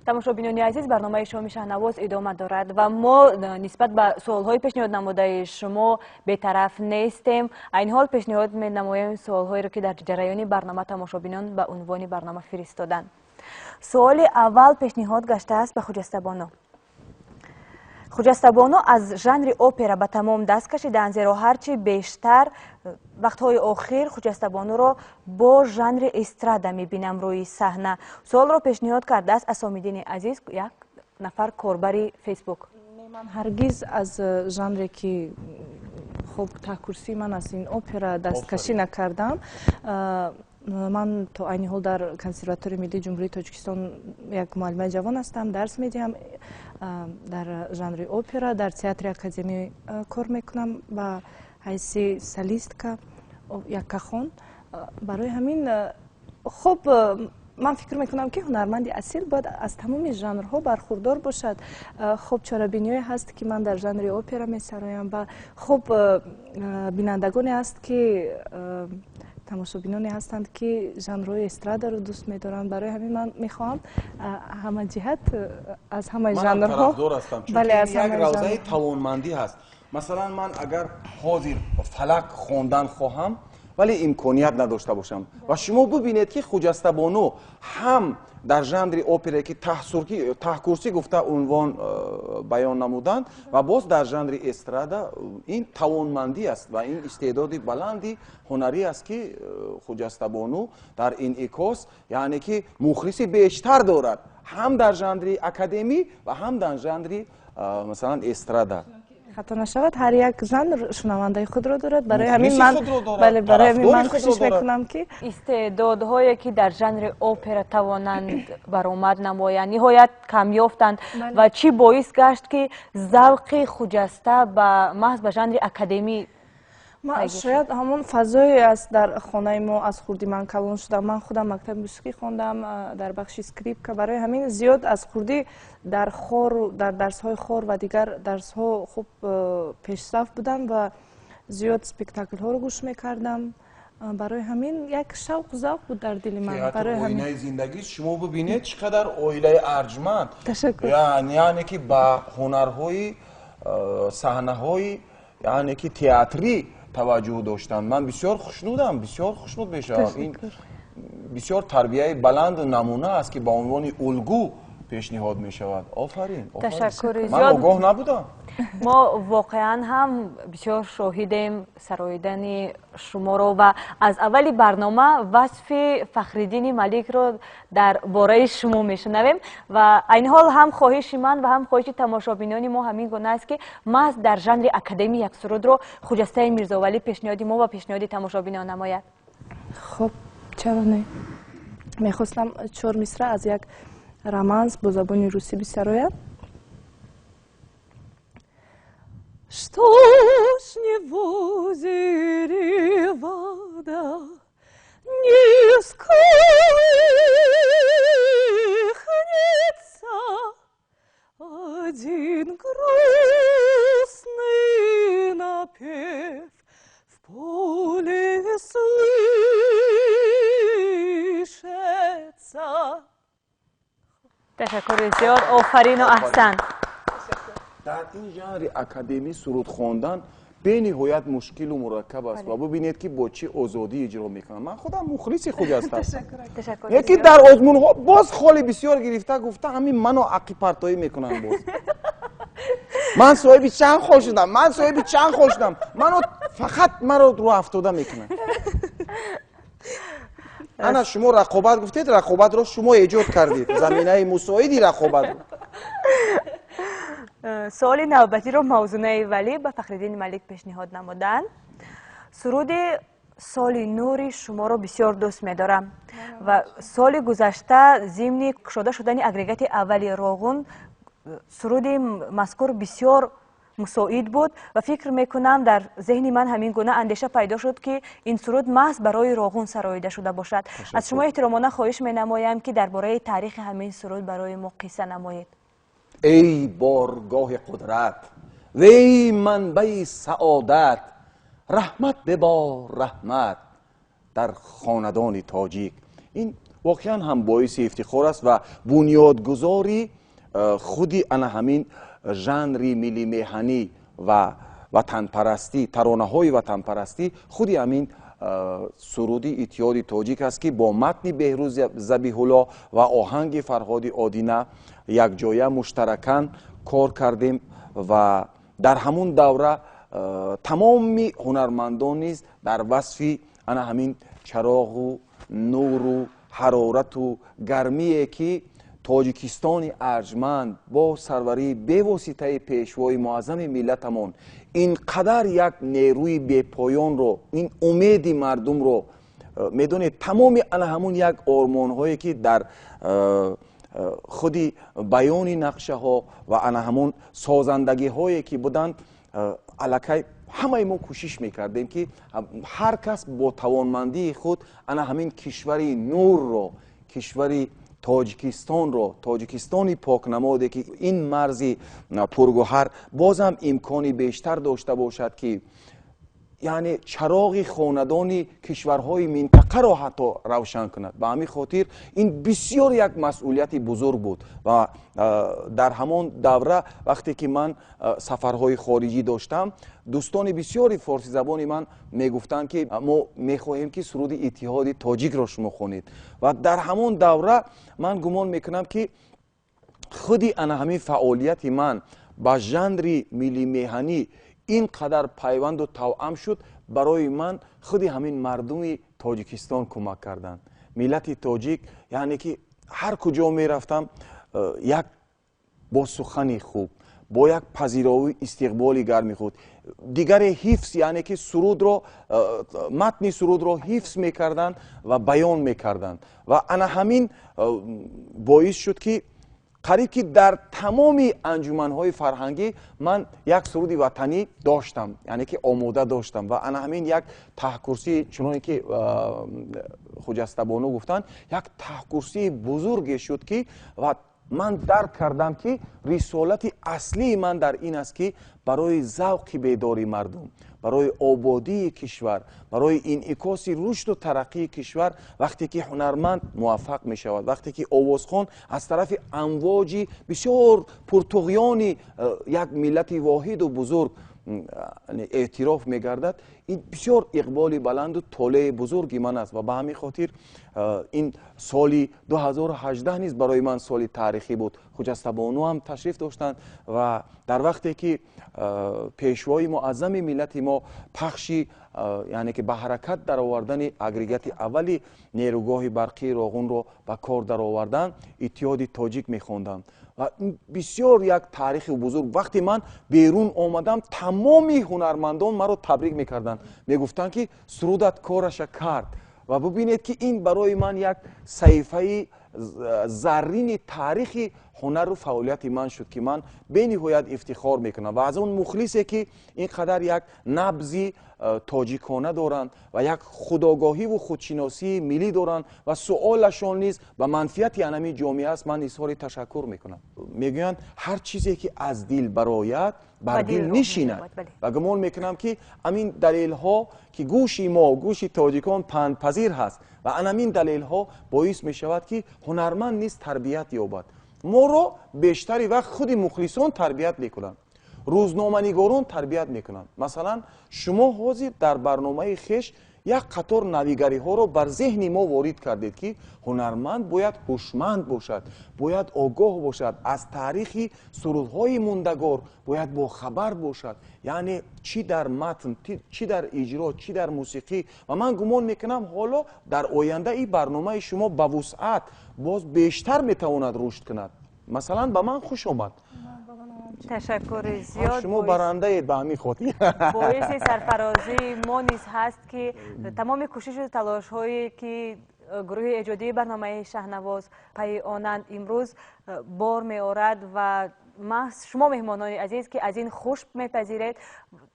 Тамошобинони азиз, барномаи «Шоми шаҳнавоз» идома дорад ва мо нисбат ба суолҳои пешниҳод намудаи шумо бетараф нестем. Айни ҳол пешниҳод менамоем суолҳоеро, ки дар ҷараёни барнома тамошобинон ба унвони барнома фиристоданд. Суоли аввал пешниҳод гаштааст ба Хуҷастабону. Хуҷастабону аз жанри опера ба тамом даст кашидаанд, зеро ҳарчи бештар вақтҳои охир Хуҷастабонуро бо жанри эстрада мебинам рӯи саҳна. Суолро пешниҳод кардааст Асомиддини азиз, як нафар корбари Фейсбук. Ман ҳаргиз аз жанре, ки хуб, таҳкурсии ман аз ин опера, дасткашӣ накардам. Ман то айни ҳол дар Консерваторияи миллии Ҷумҳурии Тоҷикистон як муаллимаи ҷавон ҳастам, дарс медиҳам дар жанри опера, дар театри академӣ кор мекунам ба ҳайси солистка, яккахон. Барои ҳамин, хуб, ман фикр мекунам, ки ҳунарманди асил бояд аз тамоми жанрҳо бархурдор бошад. Хуб, чорабиниҳое ҳаст, ки ман дар жанри опера месароям ва хуб, бинандагоне ҳаст, ки тамошобиноне ҳастанд, ки жанрҳои эстрадаро дӯст медоранд. Барои ҳамин ман мехоҳам ҳамаҷиҳат аз ҳамаи жанрҳо. Як равзаи тавонмандӣ ҳаст. Масалан, ман агар ҳозир фалак хондан хоҳам, вале имконият надошта бошам, ва шумо бубинед, ки Хуҷастабону ҳам дар жанри опере, ки таҳкурсӣ гуфта унвон баён намуданд, ва боз дар жанри эстрада. Ин тавонмандӣ аст ва ин истеъдоди баланди ҳунарӣ аст, ки Хуҷастабону дар инъикос, яъне ки мухлиси бештар дорад ҳам дар жанри академӣ ва ҳам дар жанри, масалан, эстрада. Хато нашавад, ҳар як жанр шунавандаи худро дорад. Барои ҳамин ман, бале, барои ҳамин ман кӯшиш мекунам, ки Истеъдодҳое, ки дар жанри опера тавонанд баромад намоянд, ниҳоят камёфтанд. Ва чӣ боис гашт, ки завқи Хуҷаста ба маҳз ба жанри академӣ? Шояд ҳамон фазое аст дар хонаи мо, аз хурдӣ ман калон шудам. Ман худам мактаби мусиқӣ хондам дар бахши скрипка. Барои ҳамин зиёд аз хурдӣ дар хору дар дарсҳои хор ва дигар дарсҳо хуб пешсаф будам ва зиёд спектаклҳоро гӯш мекардам. Барои ҳамин як шавқу завқ буд дар дили ман. Оинаи зиндагӣ. Шумо бубинед, чӣ қадар оилаи арҷманд. Ташаккур. Яъне ки ба ҳунарҳои саҳнаҳои, яъне ки театрӣ таваҷҷӯҳ доштанд. Ман бисёр хушнудам, бисёр хушнуд мешавам. Ин бисёр тарбияи баланду намуна аст, ки ба унвони улгӯ пешниҳод мешавад. Офарин! Ташаккури. Ман огоҳ набудам. Мо воқеан ҳам бисёр шоҳидем сароидани шуморо ва аз аввали барнома васфи Фахриддини Маликро дар бораи шумо мешунавем. Ва айни ҳол ҳам хоҳиши ман ва ҳам хоҳиши тамошобинони мо ҳамин гуна аст, ки маҳз дар жанри академӣ як сурудро Хуҷастаи Мирзовалӣ пешниҳоди мо ва пешниҳоди тамошобинон намояд. Хуб, чаро не. Мехостам чор мисра аз як романс бо забони русӣ бисароям. Что ж не в озере вода не всколыхнется, один грустный напев в поле слышится. Ташаккури зиёд, офарину аҳсан. Дар ин жанри академӣ суруд хондан бениҳоят мушкилу мураккаб аст ва бубинед, ки бо чӣ озодӣ иҷро мекунам. Ман худам мухлиси Хуҷаста. Яке дар озмунҳо боз холи бисёр гирифта, гуфта, ҳамин мано ақибпартоӣ мекунанд. Боз ман соҳиби чанд хол шудам, ман соҳиби чанд хол шудам, мано фақат маро рӯ афтода мекунанд. Ана, шумо рақобат гуфтед, рақобатро шумо эҷод кардед, заминаи мусоиди рақобатро. Суоли навбатиро Мавзунаи Валӣ ба Фахриддини Малик пешниҳод намуданд. Суруди «Соли нури» шуморо бисёр дӯст медорам ва соли гузашта зимни кушода шудани агрегати аввали Роғун суруди мазкур бисёр мусоид буд ва фикр мекунам, дар зеҳни ман ҳамин гуна андеша пайдо шуд, ки ин суруд маҳз барои Роғун сароида шуда бошад. Аз шумо эҳтиромона хоҳиш менамоям, ки дар бораи таърихи ҳамин суруд барои мо қисса намоед. Эй боргоҳи қудрат, вей манбаи саодат, раҳмат бибор, раҳмат дар хонадони тоҷик. Ин Воқеан ҳам боиси ифтихор аст ва бунёдгузори худи ана ҳамин жанри миллимеҳанӣ ва ватанпарастӣ, таронаҳои ватанпарастӣ худи ҳамин суруди Иттиҳоди Тоҷик аст, ки бо матни Беҳрӯз Забиҳулло ва оҳанги Фарҳоди Одина якҷоя муштаракан кор кардем. Ва дар ҳамун давра тамоми ҳунармандон низ дар васфи ана ҳамин чароғу нуру ҳарорату гармие, ки Тоҷикистони арҷманд бо сарварии бевоситаи Пешвои муаззами миллатамон ин қадар як нерӯи бепоёнро, ин умеди мардумро, медонед, тамоми ана ҳамун як ормонҳое, ки дар худи баёни нақшаҳо ва ана ҳамун созандагиҳое, ки буданд, аллакай ҳамаи мо кӯшиш мекардем, ки ҳар кас бо тавонмандии худ ана ҳамин кишвари нурро, кишвари Тоҷикистонро, Тоҷикистони покнамоде, ки ин марзи пургӯҳар бозам имкони бештар дошта бошад, ки яъне чароғи хонадони кишварҳои минтақаро ҳатто равшан кунад. Ба ҳамин хотир ин бисёр як масъулияти бузург буд. Ва дар ҳамон давра, вақте ки ман сафарҳои хориҷӣ доштам, дӯстони бисёри форсизабони ман мегуфтанд, ки мо мехоҳем, ки суруди Иттиҳоди Тоҷикро шумо хонед. Ва дар ҳамон давра ман гумон мекунам, ки худи ана ҳамин фаъолияти ман ба жанри миллимеҳанӣ ин қадар пайванду тавъам шуд. Барои ман худи ҳамин мардуми Тоҷикистон кӯмак карданд, миллати тоҷик, яъне ки ҳар куҷо мерафтам, як бо сухани хуб, бо як пазировӣ, истиқболи гарми худ, дигаре ҳифз, яъне ки сурудро, матни сурудро ҳифз мекарданд ва баён мекарданд. Ва ана ҳамин боис шуд, ки қариб ки дар тамоми анҷуманҳои фарҳангӣ ман як суруди ватанӣ доштам, яъне ки омода доштам. Ва ана ҳамин як таҳкурсӣ, чуноне ки Хуҷастабону гуфтанд, як таҳкурсии бузурге шуд, ки ва ман дарк кардам, ки рисолати аслии ман дар ин аст, ки барои завқи бедори мардум, барои ободии кишвар, барои инъикоси рушду тараққии кишвар. Вақте ки ҳунарманд муваффақ мешавад, вақте ки овозхон аз тарафи амвоҷи бисёр пуртуғёни як миллати воҳиду бузург эътироф мегардад, ин бисёр иқболи баланду толеи бузурги ман аст. Ва ба ҳамин хотир ин соли 2018 низ барои ман соли таърихӣ буд. Хуҷастабону ҳам ташриф доштанд ва дар вақте ки Пешвои муаззами миллати мо пахши, яъне ки ба ҳаракат даровардани агрегати аввали нерӯгоҳи барқии Роғунро ба кор дароварданд, Иттиҳоди Тоҷик мехонданд. Ва бисёр як таърихи бузург. Вақте ман берун омадам, тамоми ҳунармандон маро табрик мекарданд, мегуфтанд, ки сурудат кораша кард. Ва бубинед, ки ин барои ман як саҳифаи заррини таърихи ҳунару фаъолияти ман шуд, ки ман бениҳоят ифтихор мекунам. Ва аз он мухлисе, ки ин қадар як набзи тоҷикона доранд ва як худогоҳиву худшиносии миллӣ доранд ва суолашон низ ба манфиати анами ҷомеа аст, ман изҳори ташаккур мекунам. Мегӯянд, ҳар чизе, ки аз дил барояд, бар дил нишинад. Ва гумон мекунам, ки амин далелҳо, ки гӯши мо, гӯши тоҷикон пандпазир ҳаст, ва анамин далелҳо боис мешавад, ки ҳунарманд низ тарбият ёбад. Моро бештари вақт худи мухлисон тарбият мекунанд, рӯзноманигорон тарбият мекунанд. Масалан, шумо ҳозир дар барномаи хеш як қатор навигариҳоро бар зеҳни мо ворид кардед, ки ҳунарманд бояд ҳушманд бошад, бояд огоҳ бошад, аз таърихи сурудҳои мондагор бояд бохабар бошад, яъне чӣ дар матн, чӣ дар иҷро, чӣ дар мусиқӣ. Ва ман гумон мекунам, ҳоло дар оянда ин барномаи шумо ба вусъат боз бештар метавонад рушд кунад. Масалан, ба ман хуш омад. Ташаккури зиёд. Шумо барандаед ба ҳамин хотир. Боиси сарфарозии мо низ ҳаст, ки тамоми кӯшишу талошҳое, ки гурӯҳи эҷодии барномаи Шаҳнавоз пайи онанд, имрӯз бор меорад. Ва маҳз шумо, меҳмонони азиз, ки аз ин хуш мепазиред,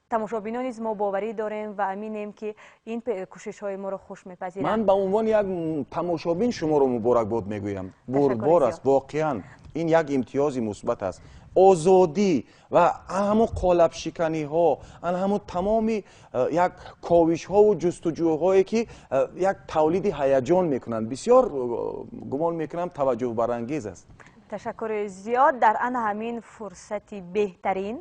тамошобинон низ мо боварӣ дорем ва аминем, ки ин кӯшишҳои моро хуш мепазиранд. Ман ба унвони як тамошобин шуморо муборакбод мегӯям. Бурдбор аст воқеан, ин як имтиёзи мусбат аст. Озодӣ ва ҳамун қолабшиканиҳо, ан ҳамун тамоми як ковишҳову ҷустуҷӯҳое, ки як тавлиди ҳаяҷон мекунанд, бисёр гумон мекунам таваҷҷӯҳбарангез аст. Ташаккури зиёд. Дар ана ҳамин фурсати беҳтарин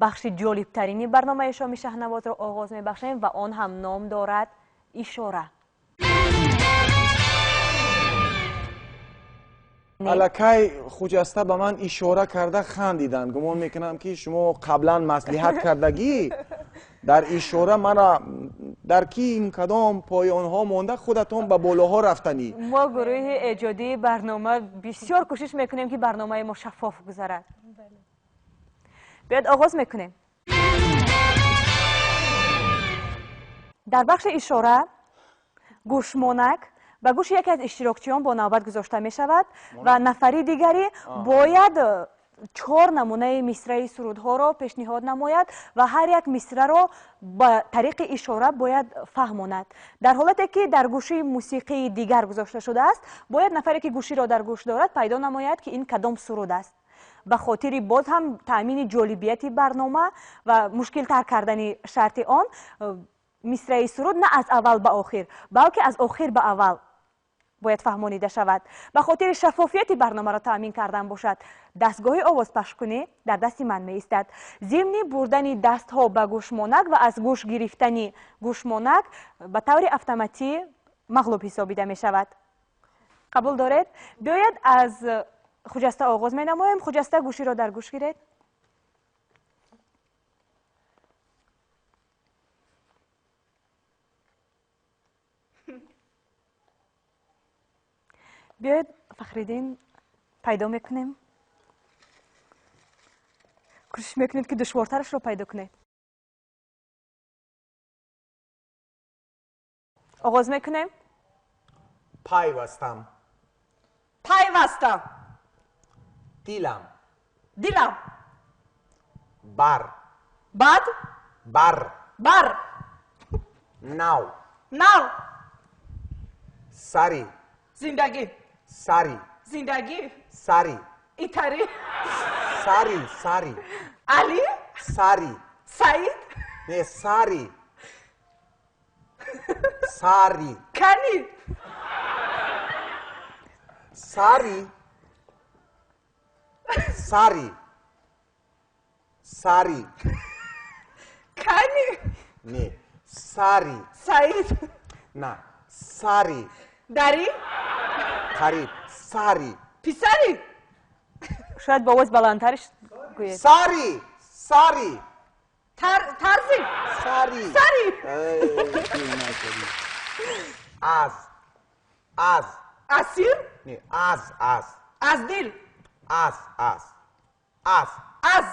бахши ҷолибтарини барномаи шоми шаҳнавозро оғоз мебахшем ва он ҳам ном дорад ишора. Аллакай Хуҷаста ба ман ишора карда хандиданд. Гумон мекунам, ки шумо қаблан маслиҳат кардагӣ дар ишора мана дар ким кадом поёнҳо монда, худатон ба болоҳо рафтанӣ. Мо гурӯҳи эҷодии барнома бисёр кӯшиш мекунем, ки барномаи мо шаффоф гузарад. Биёед, оғоз мекунем. Дар бахши ишора гӯшмонак ба гӯши яке аз иштирокчиён бо навбат гузошта мешавад ва нафари дигаре бояд чор намунаи мисраи сурудҳоро пешниҳод намояд ва ҳар як мисраро ба тариқи ишора бояд фаҳмонад. Дар ҳолате ки дар гӯши мусиқии дигар гузошта шудааст, бояд нафаре, ки гӯширо дар гӯш дорад, пайдо намояд, ки ин кадом суруд аст. Ба хотири боз ҳам таъмини ҷолибияти барнома ва мушкилтар кардани шарти он, мисраи суруд на аз аввал ба охир, балки аз охир ба аввал бояд фаҳмонида шавад. Ба хотири шаффофияти барномаро таъмин кардан бошад, дастгоҳи овозпахшкунӣ дар дасти ман меистад. Зимни бурдани дастҳо ба гӯшмонак ва аз гӯш гирифтани гӯшмонак ба таври автоматӣ мағлуб ҳисобида мешавад. Қабул доред? Биёед, аз Хуҷаста оғоз менамоем. Хуҷаста, гӯширо дар гӯш гиред. Биёед, Фахриддин, пайдо мекунем. Кӯшиш мекунед, ки душвортарашро пайдо кунед. Оғоз мекунем. Пайвастам. Пайвастам. Дилам. Дилам. Бар. Бад. Бар. Бар. Нав. Нав. Сари. Зиндагӣ. Сари. Зиндагӣ. Сари. Итари. Сари, сари. Али. Сари. Саид. Не, сари. Сари. Кани. Сари. Сари. Сари. Кани. Не, сари. Саид. На, сари. Дари. Қариб. Сари. Писари. Шояд бо овоз баландтариш гӯед. Сари. Сари. Тарзи. Сари. Сари. Аз. Аз. Асир. Не, аз, аз. Аз дил. Аз, аз. Аз. Аз.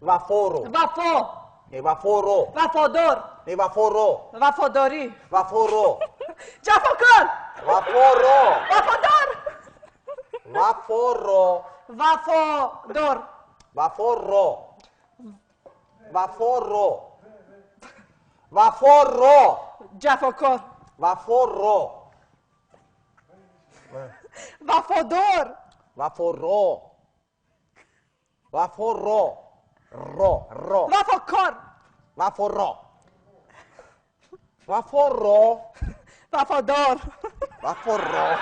Вафоро. Вафо. Не, вафоро. Вафодор. Не, вафоро. Вафодорӣ. Вафоро. Ҷафокор. Вафоро. Вафодор. Вафоро. Вафодор. Вафоро. Вафоро. Вафоро. Ҷафокор. Вафоро. Вафодор. Вафоро. Вафоро. Ро, ро. Вафокор. Вафоро. Вафоро. Вафодор. Вафоро.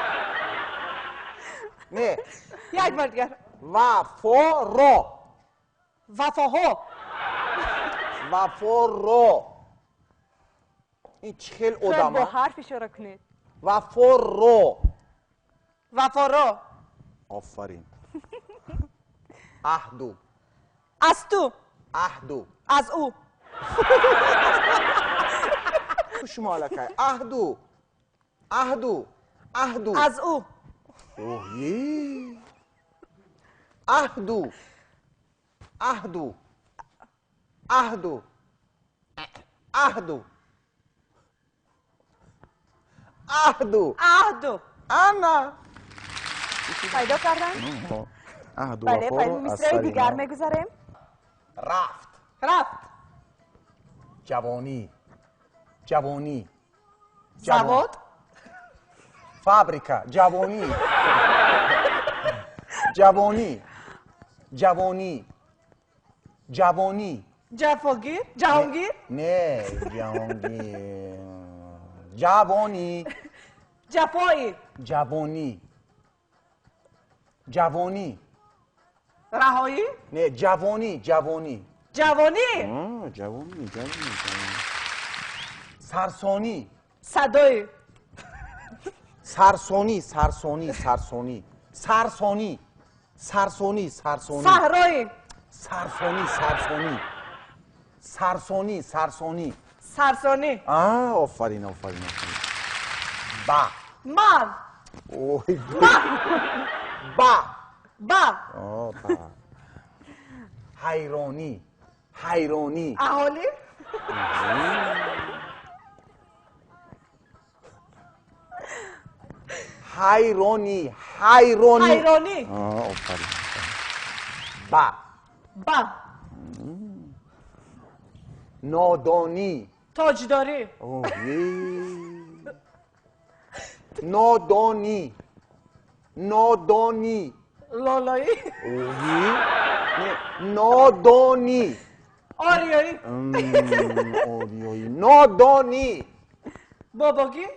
Не. Як бор дигар. Вафоро. Вафоҳо. Вафоро. Ин чӣ хел Шояд одам? Бо ҳарф ишора кунед. Вафоро. Вафоро. Офарин. Аҳду. Аз ту. Аҳду. Аз ӯ. Шумо аллакай. Аҳду. Аҳду. Аҳду. Аз ӯ. Оҳ, аҳду. Аҳду. Аҳду. Аҳду. Аҳду. Аҳду. Ана. Пайдо кардан? Аҳду. Бале, мисраи дигар мегузарем. Рафт. Рафт. Ҷавонӣ. Ҷавонӣ. Завод. Фабрика. Ҷавонӣ. Ҷавонӣ. Ҷавонӣ. Ҷавонӣ. Ҷафогир? Ҷаҳонгир? Не, Ҷаҳонгир. Ҷавонӣ. Ҷафоӣ. Ҷавонӣ. Ҷавонӣ. Раҳоӣ? Не, ҷавонӣ, ҷавонӣ. Ҷавонӣ? Ҷавонӣ, ҷавонӣ, ҷавонӣ. Сарсонӣ. Садои. Сарсонӣ, сарсонӣ, сарсонӣ. Сарсонӣ. Сарсонӣ, сарсонӣ. Саҳроӣ. Сарсонӣ, сарсонӣ. Сарсонӣ, сарсонӣ. Сарсонӣ. Офарин, офарин, офарин. Ба. Ман. Ой, ба. Ба. Ба. Ҳайронӣ. Ҳайронӣ. Аҳолӣ. Ҳайронӣ. Ҳайронӣ. Ҳайронӣ. Офарин. Ба. Ба. Нодонӣ. Тоҷдорӣ. Нодонӣ. Нодонӣ. Лолоӣ. Нодонӣ. Ориёӣ. Ориёӣ. Нодонӣ. Бобогӣ.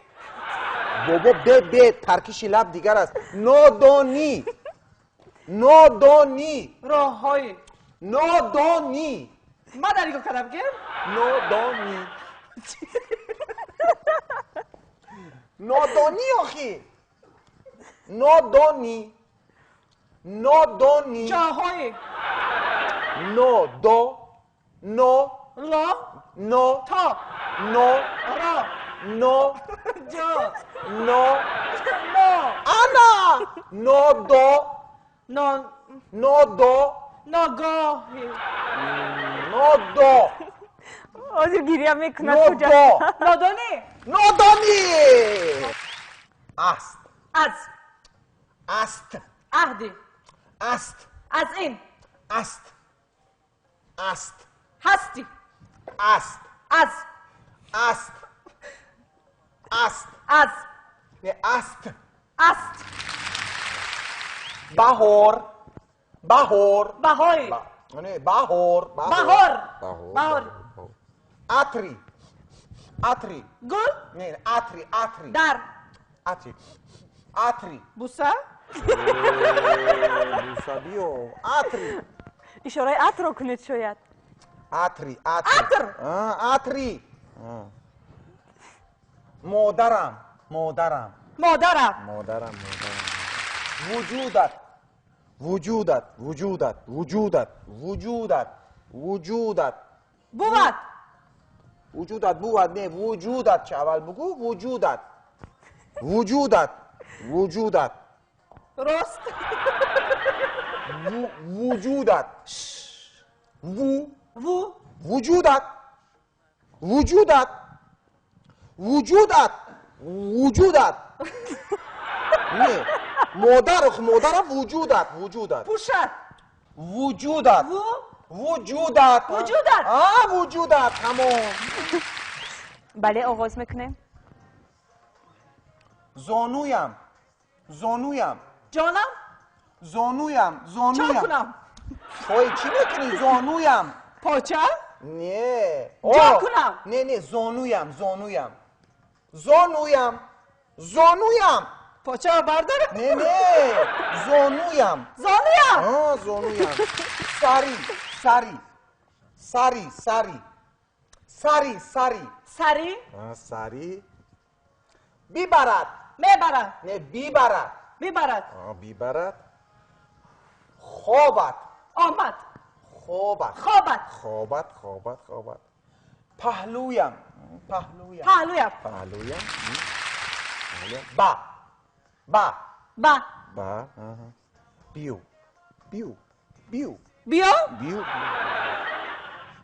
Бобо бе бе таркиши лаб дигар аст. Нодонӣ. Нодонӣ. Роҳҳои. Нодонӣ. Ман дар нигоҳ кардам ки? Нодонӣ. Нодонӣ охи. Нодонӣ. Нодонӣ. Ҷоҳои. Но до. Но. Ло. Но. То. Но. Ро. Но. Ҷо. Но. Но. Ана. Но до. Но. Но до. Ногоҳи. Но до. Ҳозир гиря мекунад. Но до. Нодонӣ. Нодонӣ. Аст. Аз. Аст. Аҳди. Аст. Аз ин. Аст. Аст. Ҳастӣ. Аст. Аз. Аст. Аст. Аз. Не, аст. Аст. Баҳор. Баҳор. Баҳои. Не, баҳор. Баҳор. Баҳор. Атри. Атри. Гул? Не, атри, атри. Дар. Атри. Атри. Буса? Буса биё. Атри. Ишораи атро кунед шояд. Атри, атри. Атр. Атри. Модарам, модарам. Модарам. Модарам, модарам. Вуҷудат. Вуҷудат, вуҷудат, вуҷудат, вуҷудат, вуҷудат. Бувад. Вуҷудат бувад, не, вуҷудат чӣ аввал бугӯ, вуҷудат. Вуҷудат, вуҷудат. Рост. Вуҷудат. Ву. Ву. Вуҷудат. Вуҷудат. Вуҷудат. Вуҷудат. Не. Модар, модарам вуҷудат, вуҷудат. Пӯшад. Вуҷудат. Ву. Вуҷудат. Вуҷудат. Вуҷудат, тамом. Бале, оғоз мекунем. Зонуям. Зонуям. Ҷонам? Зонуям, зонуям. Чо кунам? Чой чӣ мекунӣ? Зонуям. Поча? Не. Ҷо кунам? Не, не, зонуям, зонуям. Зонуям. Зонуям. Почаро бардорам? Не, не. Зонуям. Зонуям? Зонуям. Сари, сари. Сари, сари. Сари, сари. Сари? Сари. Бибарад. Мебарад. Не, бибарад. Бибарад. Бибарад. Хобат. Омад. Хобат. Хобат. Хобат, хобат, хобат. Паҳлӯям. Паҳлӯям. Паҳлӯям. Паҳлӯям. Ба. Ба. Ба. Ба. Биё. Биё. Биё. Биё? Биё.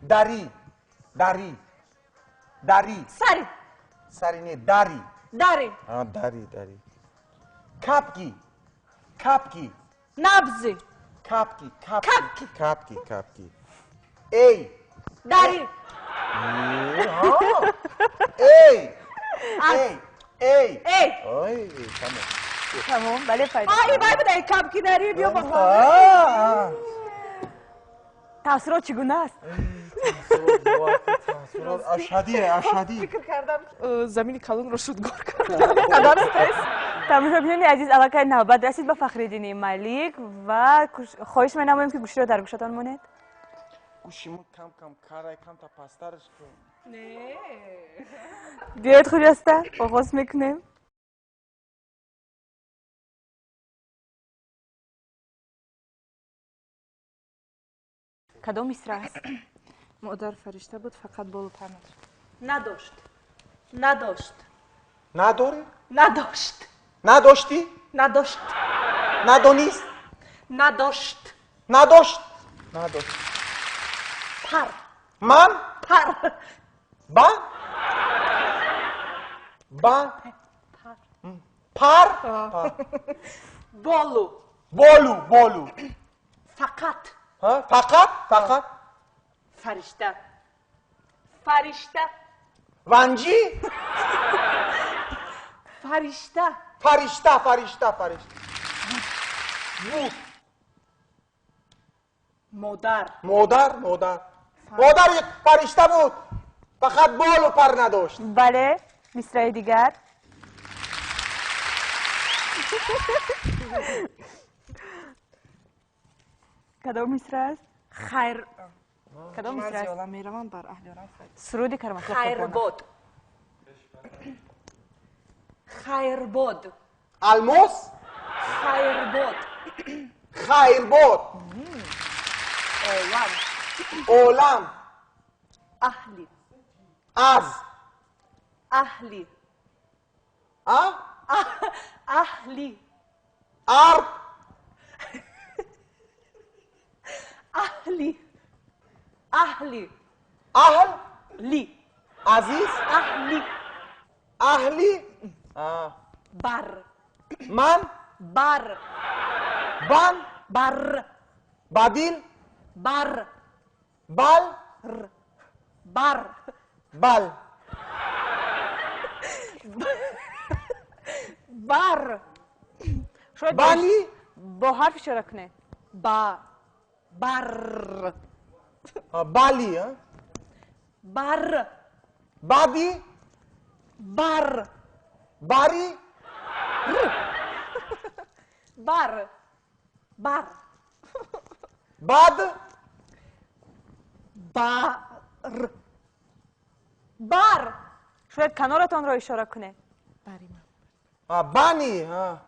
Дари. Дари. Дари. Сари. Сари не, дари. Дари. Дари, дари. Капки. Капки. Набзи. Капки, капки. Капки. Капки, капки. Эй. Дари. Эй. Эй. Эй. Эй. Ой, тамом. Тамом, бале, пайдо. Ай, вай буда, кам кинари биё ба хона. Таассурот чӣ гуна аст? Таассурот ашадие, ашадӣ. Фикр кардам, замини калонро шудгор кардам. Қадар стресс. Тамошобинони азиз, аллакай навбат расид ба Фахриддини Малик ва хоҳиш менамоем, ки гӯширо дар гӯшатон монед. Гӯши мо кам кам карай, камта пасттарш кун. Не. Биёед, Хуҷаста, оғоз мекунем. Кадом мисра аст? Модар фаришта буд, фақат болу пар надошт. Надошт. Надошт. Надорӣ? Надошт. Надоштӣ? Надошт. Надонист? Надошт. Надошт. Надошт. Пар. Ман? Пар. Ба? Ба? Пар? Пар. Болу. Болу, болу. Фақат. Фақат, фақат. Фаришта. Фаришта. Ванҷӣ? Фаришта. Фаришта, фаришта, фаришта. Буд. Модар. Модар, модар. Модар фаришта буд. Фақат болу пар надошт. Бале, мисраи дигар. Кадом мисра аст? Хайр. Кадом Ман мисра аст? зиёла меравам бар аҳли орам хайр. Суруди Кароматулло Қурбонов. Хайрбод. Хайрбод. Алмос? Хайрбод. Хайрбод. Олам. Олам. Аҳли. Аз. Аҳли. А? Аҳли. Арб. Аҳли. Аҳли. Аҳл? Ли. Азиз? Аҳли. Аҳли? А. Бар. Ман? Бар. Бан? Бар. Бадил? Бар. Бал? Бар. Бал. Бар. Шояд Бани? бо ҳарф ишора кунед. Ба. Бар. Бали, а? Бар. Бади? Бар. Бари? Бар. Бар. Бад? Бар. Бар. Шояд каноратонро ишора кунед. Бари ман. А, бани, а.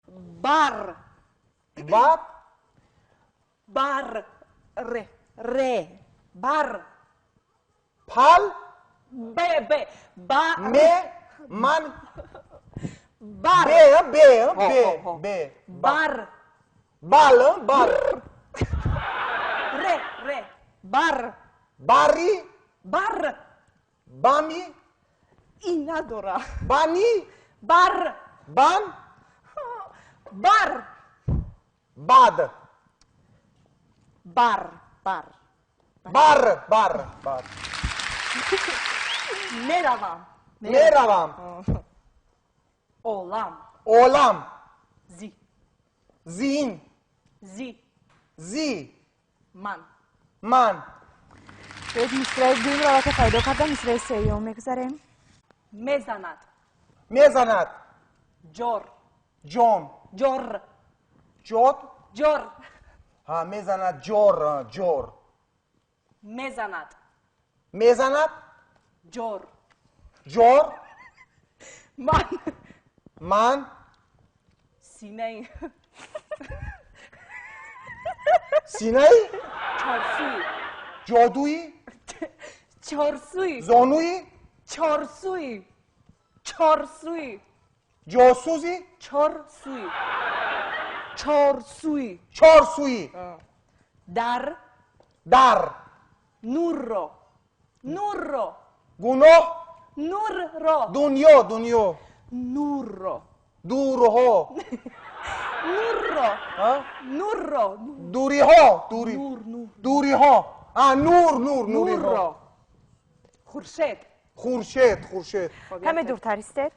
Бар. Бад? Бар. Ре. Ре. Бар. Пал? Б. Б. Ба. Ме? Ман? Бар. Бе, а, бе, а, бе, Хо, хо, хо. бе. Бар. Бал, а, бал. Ре. Ре. Бар. Бари? Бар. Бами? И надора. Бани? Бар. Бан? Бар. Бад. Бар. Бар. Бар, бар, бар. Меравам. Меравам. Олам. Олам. Зи. Зин. Зи. Зи. Ман. Ман. Биёед, мисраи дуюмро аллакай пайдо кардам, мисраи сеюм мегузарем. Мезанад. Мезанад. Ҷор. Ҷон. Ҷор. Ҷод? Ҷор. Ҳа, мезанад ҷор, а, ҷор. Мезанад. Мезанад? Ҷор. Ҷор? Ман. Ман? Синаи. Синаи? Чорсӯи. Ҷодуи? Чорсӯи. Зонуи? Чорсӯи. Чорсӯи. Ҷосузи? Чорсӯи. Чорсӯи. Чорсӯи. Дар. Дар. Нурро. Нурро. Гуноҳ? Нурро. Дунё, дунё. Нурро. Дурҳо. Нурро. А? Нурро. Дуриҳо. Дури. Нур, нур. Дуриҳо. А, нур, нур, нуриҳо. Нурро. Хуршед. Хуршед, хуршед. Каме дуртар истед.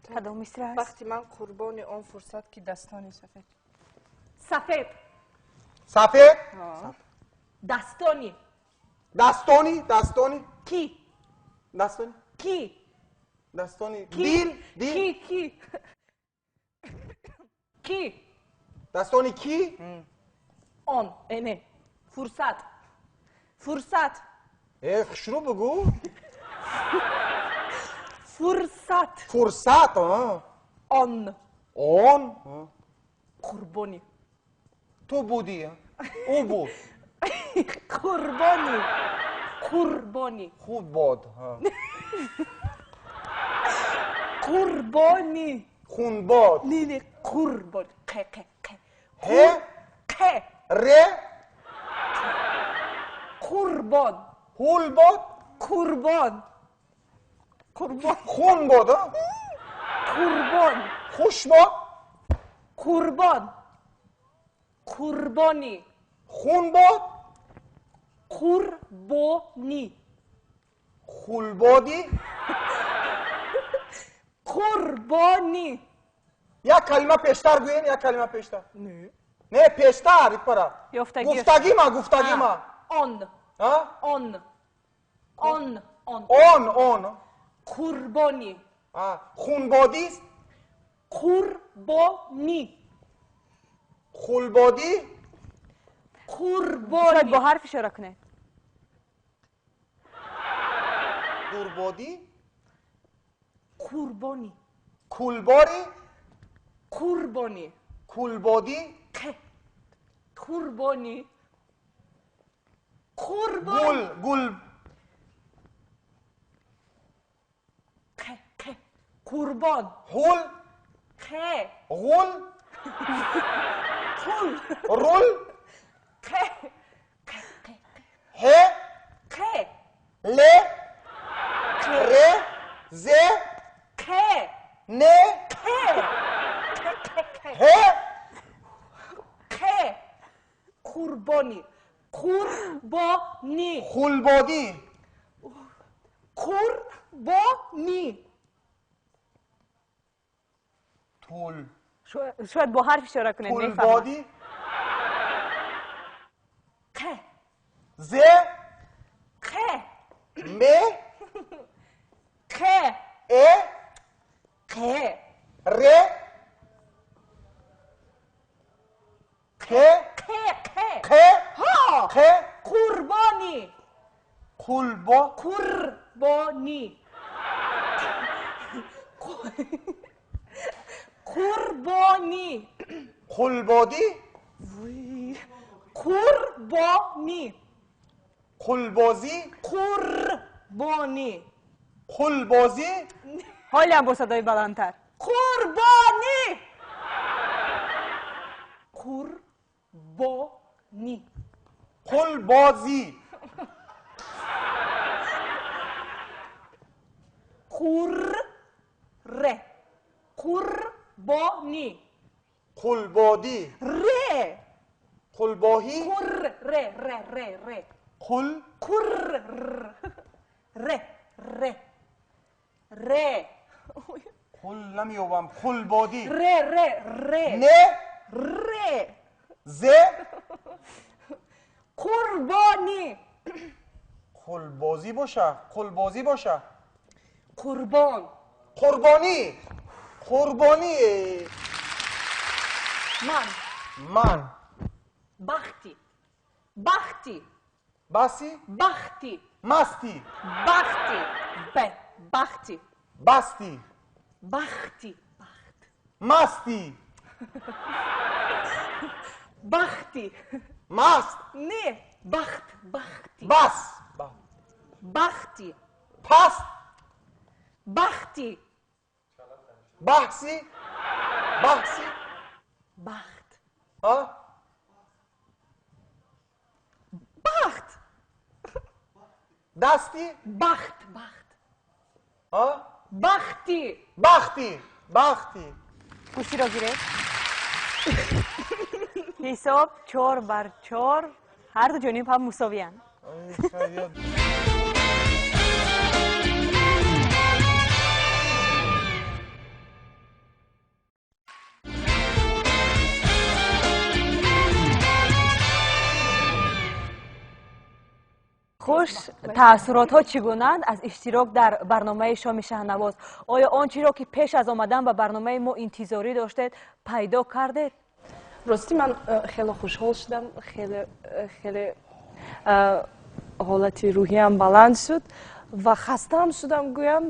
Кадом мисра аст? Бахти ман қурбони он фурсат, ки дастони сафед. Сафед. Сафед. Дастони. Дастони, дастони. Ки? Дастони. Ки? Дастони. Ки? Дил, дил. Ки, ки? Ки? Дастони ки? Он. Не. Фурсат. Фурсат. Хушрӯ бугӯ. Фурсат. Фурсат, а? Он. Он. Қурбони. Ту будӣ, ӯ буд. Қурбони. Қурбони. Хуб бод. Қурбони. Хунбод. Не, не, қурбон. Қ, қ, қ. Ҳ. Қ. Р. Қурбон. Ҳулбод. Қурбон. Қурбон. Хун бод, а? Қурбон. Хушбод. Қурбон. Қурбони. Хун бод. Қурбони. Хулбодӣ. Қурбони. Як калима пештар гӯем, як калима пештар. Не. Не, пештар, ипара. Ёфтагӣ. Гуфтагима, гуфтагима. Он. А? Он. Он. Он. Он, он. Қурбони. А, хунбодист? Қурбони. Хулбодӣ? Қурбони. Шояд бо ҳарф ишора кунед. Дурбодӣ? Қурбони. Кулборӣ? Қурбони. Кулбодӣ? Қ. Қурбони. Қурбон. Гул, гул. Қ, қ. Қурбон. Ҳул? Қ. Ғул? Қул. Рул? Қ. Қ, қ. Ҳ? Қ. Л? Р? З? Қ. Н? Қ. Қ, қ, қ. Ҳ? Қ. Қурбони. Қурбони. Хулбодӣ. Қурбони. Тул. Шояд бо ҳарф ишора кунед, мефаҳмам. Кулбодӣ? Қ. З? Қ. М? Қ. Э? Қ. Р? Қ? Қ, қ. Қ? Ҳо. Қ? Қурбони. Қулбо? Қурбони. Қурбони. Қулбодӣ? Қурбони. Қулбозӣ? Қурбони. Қулбозӣ? Ҳолиам бо садои баландтар. Қурбони. Қурбони. Қулбозӣ. Қур. Ре. Қурбони. Қулбодӣ. Ре. Қулбоҳӣ? Қур. Ре, ре, ре, ре. Қул? Қур. Ре, ре. Ре. Қул намеёбам. Қулбодӣ. Ре, ре, ре. Не? Ре. З? Қурбони. Қулбозӣ боша. Қулбозӣ боша. Қурбон. Қурбонӣ. Қурбонӣ. Ман. Ман. Бахти. Бахти. Баси? Бахти. Масти. Бахти. Б. Бахти. Басти. Бахти. Бахт. Масти. Бахти. Маст. Не. Бахт. Бахти. Бас. Бахти. Паст. Бахти. Баҳси. Баҳси. Бахт. А? Бахт. Дасти? Бахт. Бахт. А? Бахти. Бахти. Бахти. Курсиро гиред. Ҳисоб 4 бар 4. Ҳар ду ҷониб ҳам мусовиянд. Хуш, таассуротҳо чӣ гунаанд аз иштирок дар барномаи шоми Шаҳнавоз? Оё он чиро ки пеш аз омадан ба барномаи мо интизорӣ доштед, пайдо кардед? Ростӣ ман хеле хушҳол шудам, хеле хеле ҳолати рӯҳиям баланд шуд ва хастаам шудам, гӯям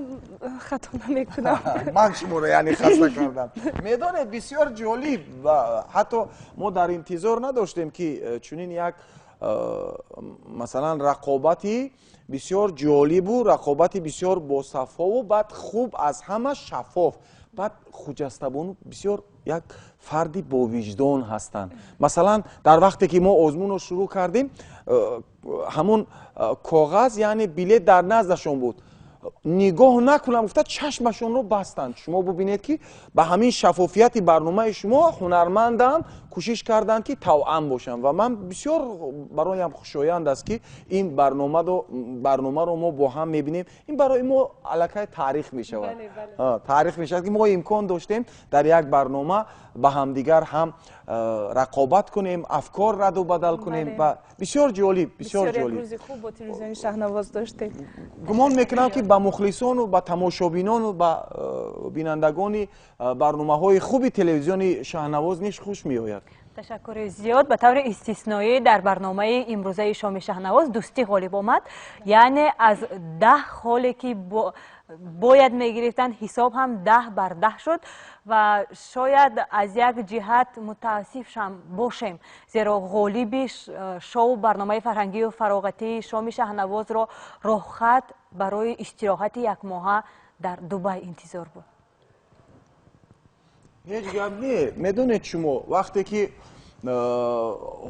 хато намекунам. Ман шуморо яъне хаста кардам. Медонед, бисёр ҷолиб, ва ҳатто мо дар интизор надоштем, ки чунин як масалан рақобати бисёр ҷолибу рақобати бисёр босафову баъд хуб, аз ҳама шаффоф. Баъд Хуҷастабону бисёр як фарди бовиҷдон ҳастанд. Масалан, дар вақте ки мо озмунро шурӯъ кардем, ҳамон коғаз, яъне билет дар наздашон буд. Нигоҳ накунам гуфта чашмашонро бастанд. Шумо бубинед, ки ба ҳамин шаффофияти барномаи шумо ҳунармандам кӯшиш карданд, ки тавъам бошанд, ва ман бисёр бароям хушоянд аст, ки ин барномаро мо бо ҳам мебинем. Ин барои мо аллакай таърих мешавад, таърих мешавад, ки мо имкон доштем дар як барнома ба ҳамдигар ҳам рақобат кунем, афкор раду бадал кунем. Ва бисёр ҷолиб, бисёр ҷолиб. Рӯзи хуб бо телевизиони Шаҳнавоз доштем. Гумон мекунам, ки ба мухлисону ба тамошобинону ба бинандагони барномаҳои хуби телевизиони Шаҳнавоз низ хуш меояд. Ташаккури зиёд. Ба таври истисноӣ дар барномаи имрӯзаи шоми Шаҳнавоз дӯстӣ ғолиб омад, яъне аз 10 холе ки бояд мегирифтанд, ҳисоб ҳам 10 бар 10 шуд. Ва шояд аз як ҷиҳат мутаассиф бошем, зеро ғолиби шоу барномаи фарҳангию фароғатии шоми Шаҳнавозро роҳхат барои истироҳати якмоҳа дар Дубай интизор буд. Ҳеҷ гап не. Медонед, шумо вақте ки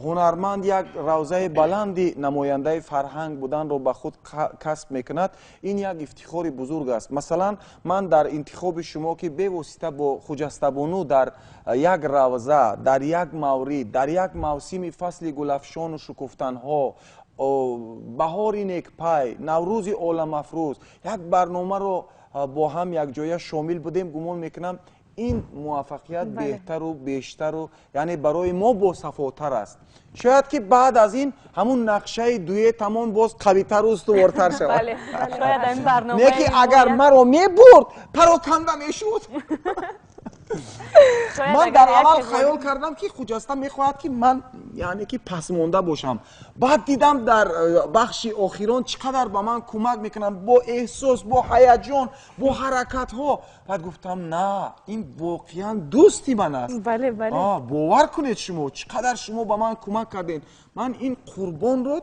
ҳунарманд як равзаи баланди намояндаи фарҳанг буданро ба худ касб мекунад, ин як ифтихори бузург аст. Масалан, ман дар интихоби шумо, ки бевосита бо Хуҷастабону дар як равза, дар як маврид, дар як мавсими фасли гулафшону шукуфтанҳо, баҳори некпай, Наврӯзи оламафрӯз, як барномаро бо ҳам якҷоя шомил будем, гумон мекунам, ин муваффақият беҳтару бештару яъне барои мо босафотар аст. Шояд ки баъд аз ин ҳамун нақшаи дуэтамон боз қавитару устувортар шавад. Не ки агар маро мебурд, пароканда мешуд. Ман дар аввал хаёл кардам, ки Хуҷаста мехоҳад, ки ман яъне ки пасмонда бошам. Баъд дидам, дар бахши охирон чӣ қадар ба ман кӯмак мекунанд, бо эҳсос, бо ҳаяҷон, бо ҳаракатҳо. Баъд гуфтам, на, ин воқеан дӯсти ман аст. Бовар кунед, шумо чӣ қадар шумо ба ман кӯмак кардед. Ман ин қурбонро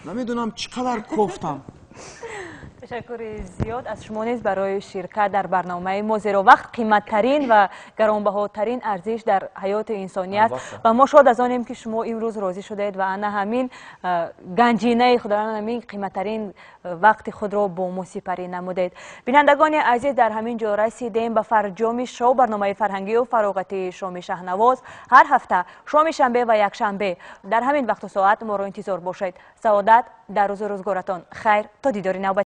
намедонам чӣ қадар кофтам. Ташаккури зиёд аз шумо низ барои ширкат дар барномаи мо, зеро вақт қиматтарин ва гаронбаҳотарин арзиш дар ҳаёти инсонӣ аст ва мо шод аз онем, ки шумо имрӯз розӣ шудаед ва ана ҳамин ганҷинаи худро, ана ҳамин қиматтарин вақти худро бо мо сипарӣ намудед. Бинандагони азиз, дар ҳамин ҷо расидем ба фарҷоми шоу барномаи фарҳангию фароғатии шоми Шаҳнавоз. Ҳар ҳафта шоми шанбе ва якшанбе дар ҳамин вақту соат моро интизор бошед. Саодат дар рӯзу рӯзгоратон. Хайр, то дидори навбат.